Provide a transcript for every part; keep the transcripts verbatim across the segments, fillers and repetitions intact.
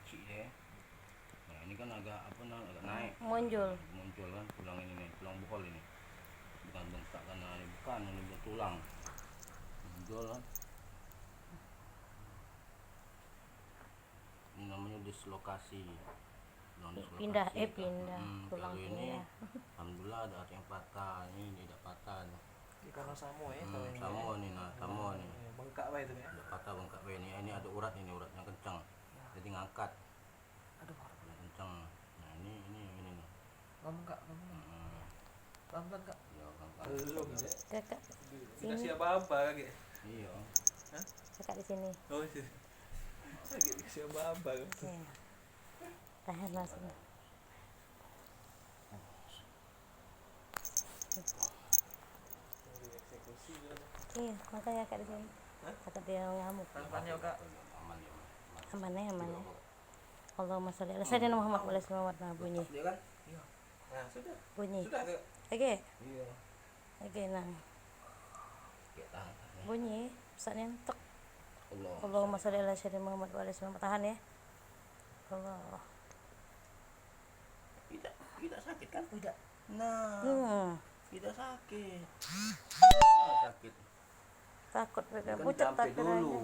Cik ye. Nah, ini kan agak apa, nah, agak naik. Muncul. Muncul kan tulang ini nih, tulang bohol ini. Bukan bengkak karena ini, bukan, ini bertulang. Muncul kan. Ini namanya dislokasi. Tulang dislokasi. Pindah, eh, itu. Pindah. Hmm, kalau tulangnya ini, alhamdulillah, ada, ada yang patah. Ini tidak patah nih. Ini karena samo ya. Hmm, kalau ini samo ya. Nih, nah, samo nih. Bengkak bae itu ya. Tidak patah, bengkak bae ini. Ini ada urat ini, urat yang kencang. Ya. Jadi ngangkat. Aduh, urat yang kencang. Nah, ini, ini yang ini nih. Bengkak, bengkak. Hmm. Pelan-pelan, Kak. Ya, pelan-pelan. Belum, Dek. Kakak. Dikasih sini. Apa-apa lagi? Iya. Hah? Kakak di sini. Oh, iya. Lagi dikasih apa-apa. Iya. Tahan lah sini. Iya, makanya kakak di sini. Hah? Takut dia ngamuk. Pelan-pelan ya, Kak. Aman ya, aman ya. Allahumma sholli ala sayyidina Muhammad wa ala sayyidina Muhammad. Nah, bunyi. Dia kan? Iya. Nah, sudah. Bunyi. Sudah tu. Oke. Iya. Oke, nah. Oke, tahan, tahan, ya. Bunyi, pesaknya tek. Allah. Allahumma sholli ala sayyidina Muhammad wa ala sayyidina Muhammad. Tahan ya. Allah. Tidak, tidak sakit kan? Tidak. Nah. Hmm. Tidak sakit. Nah, sakit. Takut mereka. Ini kan pucet jampe takut dulu. Aja.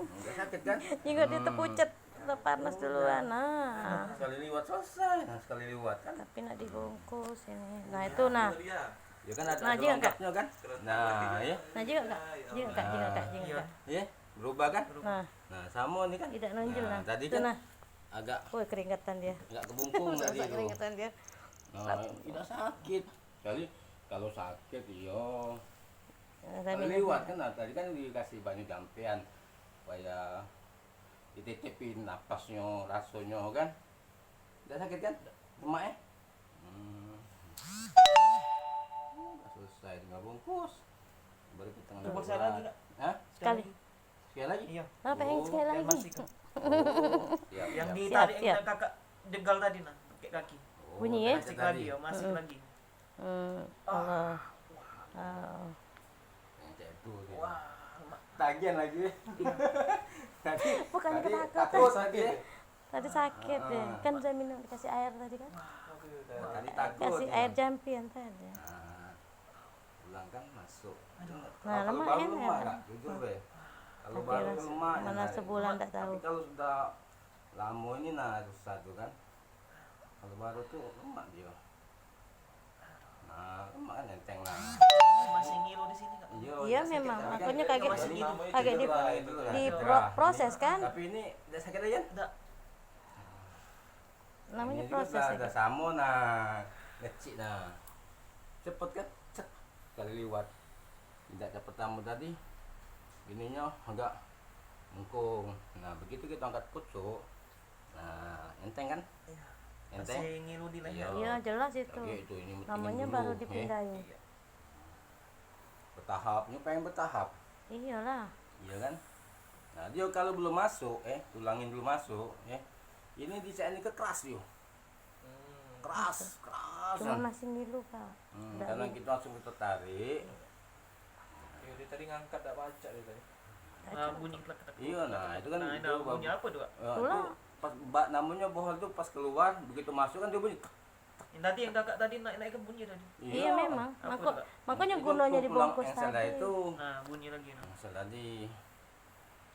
Enggak sakit kan? Jenggot dia terpucet, terpanas duluan. Nah. Sekali liwat selesai. Nah, sekali liwat kan. Tapi nak dibungkus ini. Nah, itu nah. Ya kan ada, nah, ada lengkapnya kan? Nah, ya. Nah, jenggot, Kak, jenggot, Kak, jenggot, Kak. Ya, berubah kan? Nah. Nah, sama ni kan? Tidak nonjol nah. Tadi kan agak, woi, keringetan dia. Agak kebungkung tadi tu. Keringetan dia. Nah, tidak sakit. Kali kalau sakit, iyo. Nah, kalau liwat kan, nah, tadi kan dikasih banyu jampean supaya dititipin napasnyo, rasonyo kan. Dak sakit kan? Lemak eh? Hmm. Dah selesai, tinggal bungkus. Baru kita ngeliat. Bungkus sekali lagi, Kak? Hah? Sekali. Sekali lagi? Iya. Nah, pengen sekali lagi. Masih, Kak. Oh, siap, siap. Yang ditarik yang kakak jegal tadi nah, pakai kaki. Oh, bunyi, ya? Masih lagi, ya, masih lagi. Hmm, Allah. Wow. Yang cak tu dia. Wah, lemak. Tagihan lagi. Iya. Tadi, bukan tadi ketakutan. Takut tadi. Tadi sakit dia. Ah. Kan saya minum, dikasih air tadi kan? Wah, aku udah. Tadi takut. Kasih air jampian tadi. Ah. Pulang kan masuk. Aduh. Nah, kalau lemak baru kan lemak, Kak, jujur be. Kalau baru lemak, mana sebulan tak tahu. Tapi kalau sudah lama ini nah susah tu kan. Kalau baru tu lemak dia. Nah, lemak kan enteng lah. Masih ngilu di sini, Kak. Iya, iya, memang. Makanya kaget, kaget di, di pro-, proses kan? Tapi ini dah sakit lagi kan? Dah. Namanya proses lagi. Dah sama nah, ngecik nah. Cepet kan? Cek. Kali liwat. Tidak cepet lama tadi. Ininya agak mengkung. Nah, begitu kita angkat pucuk, nah, enteng kan? Iya. Enteng? Masih ngilu di leher. Iya, jelas itu. Lagi itu, ini, ini namanya dulu, baru dipindahin. Iya. Bertahap, ini pengen bertahap. Iyalah. Iya kan? Nah, dia kalau belum masuk, eh, tulangin belum masuk, eh, ini di sini ke keras dia. Hmm. Keras, keras. Cuma masih ngilu, Kak. Hmm, karena kita langsung kita tarik. Iya, dia tadi ngangkat dak pacak dia tadi. Nah, bunyi ketek-ketek. Iya, nah, itu kan. Nah, itu bunyi apa tu, Kak? Ya, itu pas bak namanya bohol tu pas keluar, begitu masuk kan dia bunyi tek, tek, tek. Yang tadi yang kakak tadi naik-naik kan bunyi tadi. Iya, memang. Apa tu, Kak? Makanya gunanya dibungkus tadi. Nah, bunyi lagi, nah. Engsel tadi.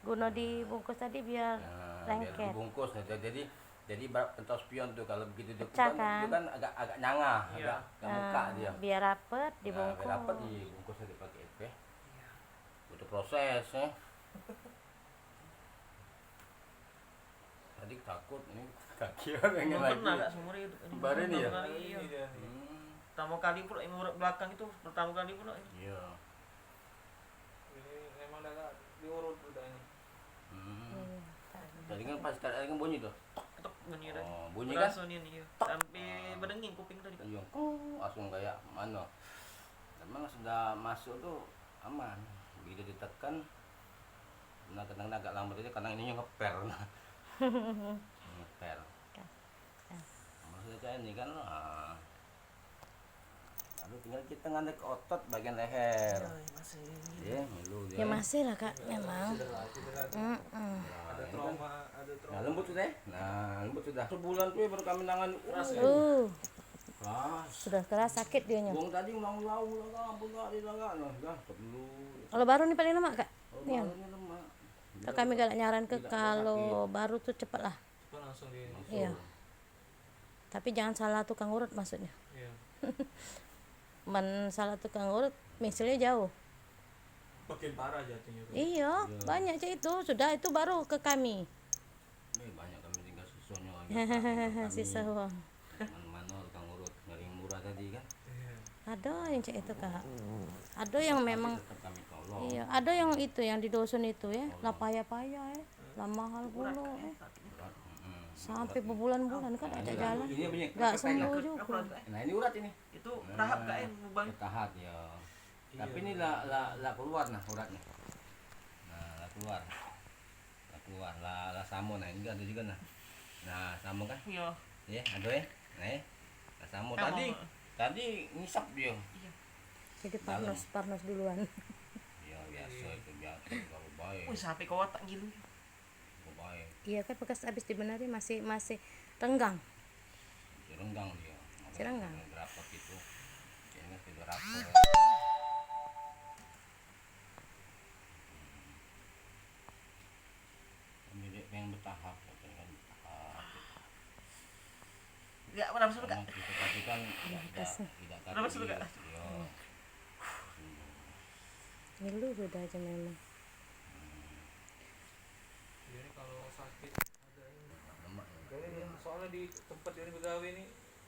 Guna dibungkus tadi biar lengket. Nah, biar dibungkus, nah, jadi, jadi ibarat pentas pion tu, kalau begitu dia pecah kan? Dia kan agak, agak nyangah, agak, agak mengkak dia. Biar rapet dibungkus. Nah, biar rapet dibungkus tadi pakai itu, eh. Iya. Butuh proses, eh. Tadi takut, ini kaki pengen lagi. Belum pernah, Kak, seumur hidup ini. Baru ini ya? Belum pernah lagi, iya. Hmm. Pertama kali pula, yang urut belakang itu pertama kali pula. Iya. Ini memang dah agak diurut udah ini. Hmm. Iya, tak ada. Tadi kan pas tarik kan bunyi tuh. Tek, bunyi tadi. Oh, bunyi kan? Berasa ni, ni, iya. Tek. Sampai berdenging kuping tadi, Kak. Iya, kong, langsung kayak mana. Memang sudah masuk tuh aman. Begitu ditekan, nah, kadang agak lambat aja, kadang ininya ngeper. Ngeper. Kas, kas. Maksudnya kayak ini kan, ah. Lalu tinggal kita ngadek otot bagian leher. Iya, masih. Iya, ngilu dia. Ya, masih lah, Kak, memang. Masih ada lagi, ada lagi. Mm-mm. Nah, ada trauma, ada Nah, lembut sudah, eh? Nah, lembut sudah. Sebulan tu, eh, baru kami nangani. Keras, eh? Uh. Keras. Sudah keras, sakit dianyo. Wong tadi ulang-ulang, ulang, ulang, ulang, ulang, ulang, udah, dulu. Kalau baru ni paling lemak, Kak? Kalau baru ni lemak. Kalau kami galak nyaranke, kalau baru tu cepet lah. Cepet langsung di. Langsung. Iyo. Tapi jangan salah tukang urut maksudnyo. Iyo. Men salah tukang urut, misilnyo jauh. Makin parah jatuhnyo tu. Iyo, iyo, banyak cak itu. Sudah itu baru ke kami. Ini banyak kami tinggal susunyo lagi. Kami susah wong. Mano-mano tukang urut, nyari yang murah tadi kan. Iyo. Ado yang cak itu, Kak. Ado yang memang, tetap kami tolong. Iyo, ado yang itu, yang di dusun itu, ya. Tolong. Lah payah-payah, ya. Lah mahal pulo, eh. Berat, mm. Sampai bebulan-bulan kan dak jalan. Ini punya dak sembuh jugo. Nah, ini urat ini. Itu tahap, Kak, eh, lubang. Nah, tahap, ya. Iyo. Tapi ini lah, lah, lah keluar nah uratnyo. Nah, lah keluar. Lah keluar, lah, lah samo nah, ini ado jugo nah. Nah, samo kan? Iyo. Ya, ado ya. Nah, ya. Lah samo. Samo. Tadi, tadi ngisap dio. Iyo. Jadi dalam. Parnos, parnos duluan. Iyo, biaso itu, biaso, kalu bae. Wih, sampai ke otak ngilu. Iyo kan, bekas habis dibeneri masih, masih renggang. Masih renggang dio. Masih renggang. Berapa gitu? Ini kan sudah rapet. Ini dio pengen bertahap, katanya kan bertahap. Enggak, berapa sudah, Kak? Karena kita tadi kan tidak, tidak, tidak tadi. Berapa sudah, Kak? Iyo. Ngilu sudah aja memang. Jadi kalau sakit, ada ini. Jadi soalnya di tempat dia begawe ni,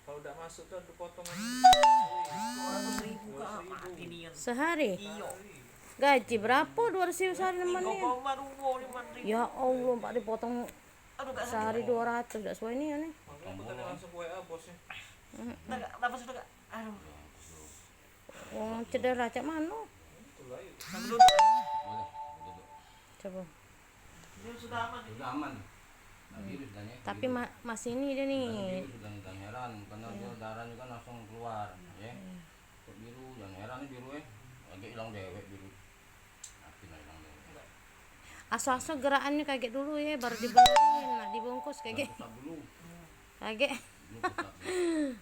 kalau dak masuk tu ada potongan. Dua ratus ribu, Kak, mati nian. Sehari? Iyo. Gaji berapo dua ratus ribu sehari nemen ni? Tiga koma dua lima ribu. Ya Allah, empat ribu potong sehari dua ratus, dak sesuai ni, ni. Makanya aku tanya langsung ke W A bosnya. Dah, Kak, berapa sudah, Kak? Aduh. Wong cedera cak mano? Boleh, boleh duduk. Coba. Dia sudah aman. Sudah aman. Nah, virus dah ni. Tapi virus. Ma-, masih ini dia ni. Virus sudah, sudah heran, karena dia darahnya kan langsung keluar, ya. Kok biru, jangan heran ni biru, eh. Agak hilang dewek biru. Makin hilang dewek. Aso-aso gerakannyo kagek dulu ye, baru dibenerin, nak dibungkus kagek. Pusat dulu. Kagek. Dulu pusat dulu.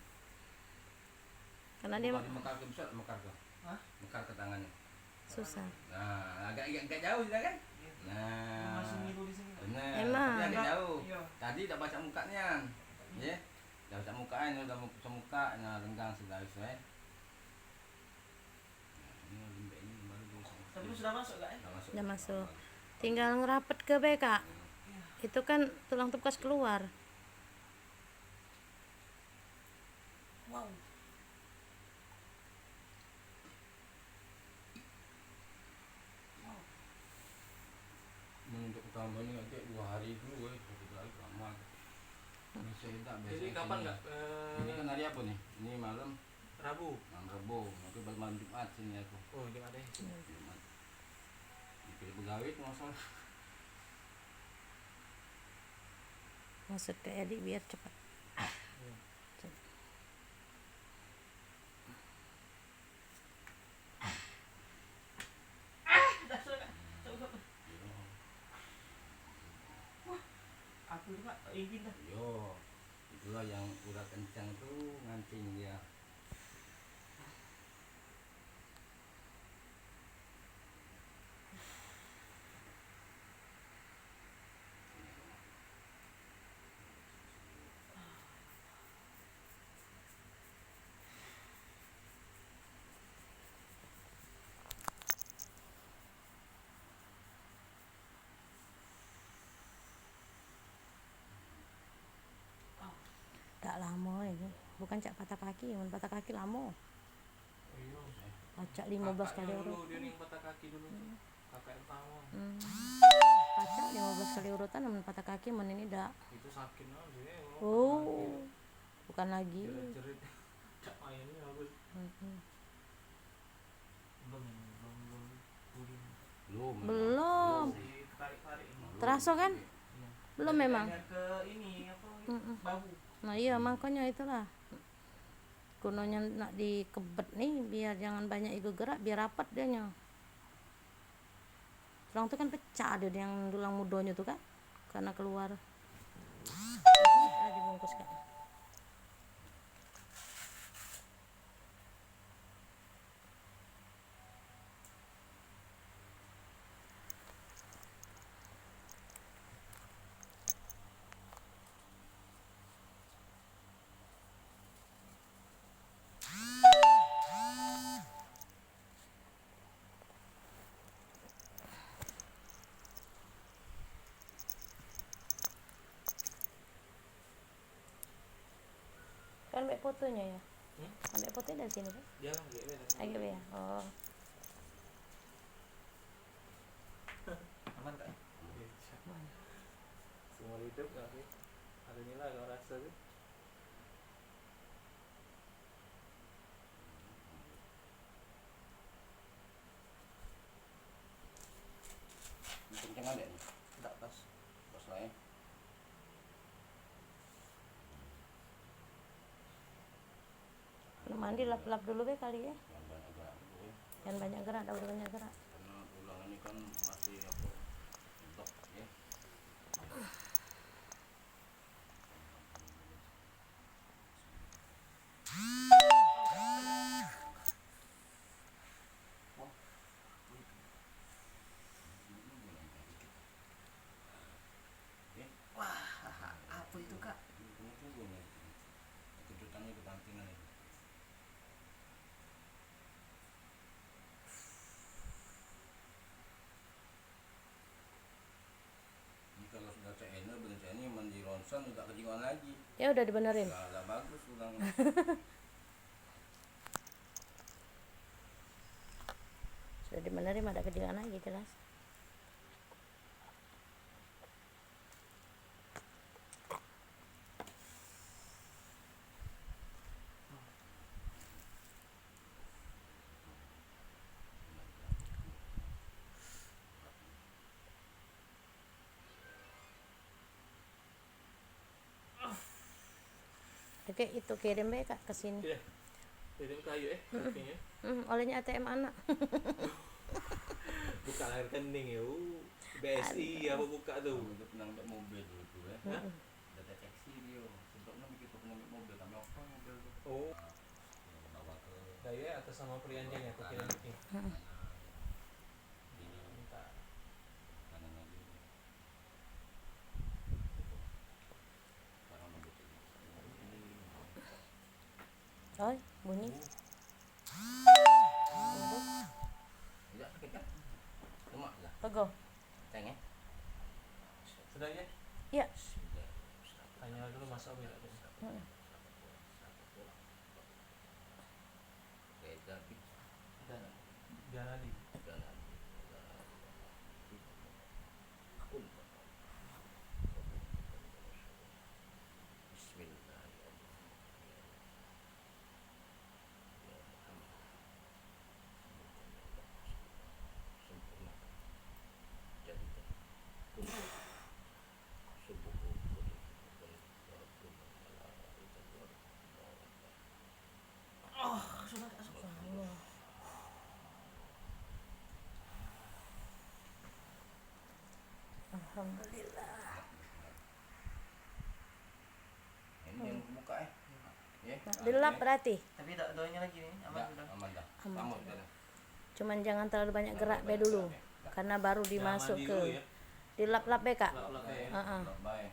Karena dia mekar ke, bisa mekar ke? Hah? Mekar ke tangannya. Susah. Nah, agak, agak, agak jauh sudah kan? Iya. Nah. Masih ngilu di sini. Benar. Emang. Tapi agak jauh. Iya. Tadi dah baca muka nian. Iya. Ye. Dah baca muka kan, dah baca muka, nah, renggang sudah, sudah. Nah, ini lembek ini baru dia. Tapi sudah masuk, Kak, eh? Sudah masuk. Sudah masuk. Tinggal ngerapet ke be, Kak. Iya. Itu kan tulang tu bekas keluar. Wow. Wow. Mun untuk pertama ni agak dua hari dulu, eh, satu hari lama. Ini saya tak biasa. Jadi kapan, Kak? Eh, ini kan hari apa nih? Ini malam Rabu. Malam Rabu. Nanti balik malam Jumat sini aku. Oh, Jumat deh. Jumat. Dipilih pegawai tu masalah. Maksud ke edik biar cepat. Iya. Wah, aku juga ingin dah. Yo, itulah yang udah kencang tu ngancing dia. Dak lamo ini. Bukan cak patah kaki, men patah kaki lamo. Pacak limo belas kali urutan. Kakak yang dulu, dia yang patah kaki dulu tuh. Hmm. Kakak yang pertama. Hmm. Pacak limo belas kali urutan, men patah kaki, men ini dak. Itu sakit banget sih, ya, kalau patah kaki. Oh. Bukan lagi. Jerit-jerit. Cak main ini bagus. Hmm. Belum, belum, belum pulih. Belum. Belum. Masih tarik-tarik ini. Teraso kan? Iya. Belum memang. Hanya ke ini, apa, bahu. Nah, iya, makanya itulah. Gunonyo nak dikebet ni, biar jangan banyak igo gerak, biar rapet dianyo. Tulang tu kan pecah, ado yang tulang mudonyo tu kan, karena keluar. Ini lah dibungkus, Kak. Kan ambek fotonya ya? Hmm? Ambek fotonya dari sini kan? Dia lah, agak beda. Agak beda. Oh. Aman, Kak? Aman. Seumur hidup, Kak, ada nilai kau rasa tu. Kenceng ambek ni. Dak pas. Pas lah, ya. Mandi lap-lap dulu be kali ya. Jangan banyak gerak dulu, ya. Jangan banyak gerak, dak boleh banyak gerak. Karena tulang ini kan masih apa? Rebek, ya. Wah, apa itu, Kak? Kejutannya kepantingan itu. Ini kalau sudah cak ini, bener cak ini, men di ronsen udah kejingan lagi. Ya, udah dibenerin. Lah, lah bagus ulang. Sudah dibenerin, ada kejingan lagi, jelas. Oke, itu kirim be, Kak, ke sini. Iya. Kirim ke ayu, eh, packing, eh. Hmm, olehnya A T M anak. Buka lah rekening ya, uh. B S I apa buka tu? Kamu tu pernah ambil mobil dulu tu, eh. Heeh. Dah deteksi dia. Sebab nak mikir tu pernah ambil mobil, kami apa mobil tu? Oh. Bawa ke. Dah ya, atas nama Prianjali aku kirim packing. Heeh. Minta. Oi, bunyi. Pego. Sudah ya? Iya. Tanya dulu, masuk apa tidak? Heeh. Janadi. Janadi. Bismillahirrahmanirrahim. Ya Muhammad. Sempurnakan. Jadikan. Subuh. Oh, sudah tak susah. Alhamdulillah. Ini yang buka, eh. Ya. Nah, dilap berarti. Tapi tak doanya lagi ni, aman sudah. Aman dah. Aman. Sama sudah dah. Cuman jangan terlalu banyak gerak be dulu, karena baru dimasuk ke. Dilap-lap be, Kak. Lap-lap be. Heeh. Lap bae.